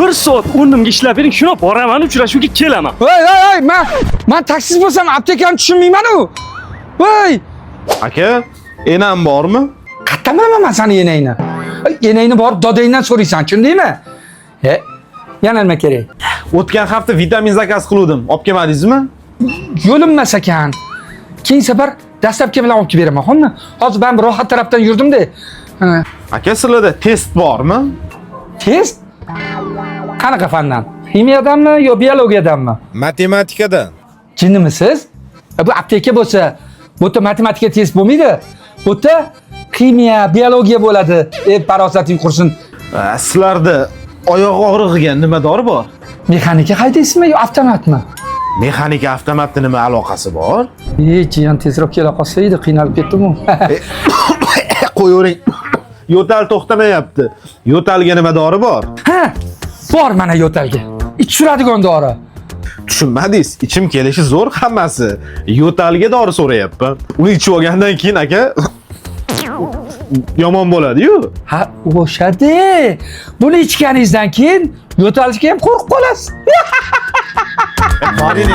Bir soat o'rnimga ishlab bering, shuna boraman, uchrashuvga kelaman. Voy voy voy, man taksist bo'lsam aptekani tushunmayman-u. Voy, Aka, enam bormi? qayerdan bilaman man sani enangni? Ay, enangni borib dodangdan so'raysan, tushundingmi? E, yana nima kerak? O'tgan hafta vitamin zakaz qiluvdim. Olib kelmadingizmi? Yo'linmas ekan. Keyin safar dastlabki bilan olib kelib beraman, xo'pmi? Hozir men bir rohat tarafdan yurdim-da. Ha, Aka, sizlarda test bormi? Test? Qanaqa fandan? Ximiyadanmi yo biologiyadanmi? Matematikadan. Jinnimisiz? E, bu apteka bo'lsa, bu yerda matematika test bo'lmaydi. Bu yerda ximiya, biologiya bo'ladi. E, farosating qursin. Sizlarda oyoq og'rig'iga nima dori bor? Mexanika haydaysizmi yo avtomatmi? Mexanika avtomatni nima aloqasi bor? E, jiyan tezroq kela qolsa edi, qiynalib ketdim-u. Qo'yavering. Yo'tal to'xtamayapti. Yo'talga nima dori bor? Ha, bor mana yo'talga. Ich suradigan dori. Tushunmadingiz? Ichim kelishi zo'r hammasi. Yo'talga dori so'rayapman. Uni ichib olgandan keyin aka yomon bo'ladi-yu. Ha, o'shadi. Buni ichganingizdan keyin yo'talishga ham qo'rqib qolasiz. Boring.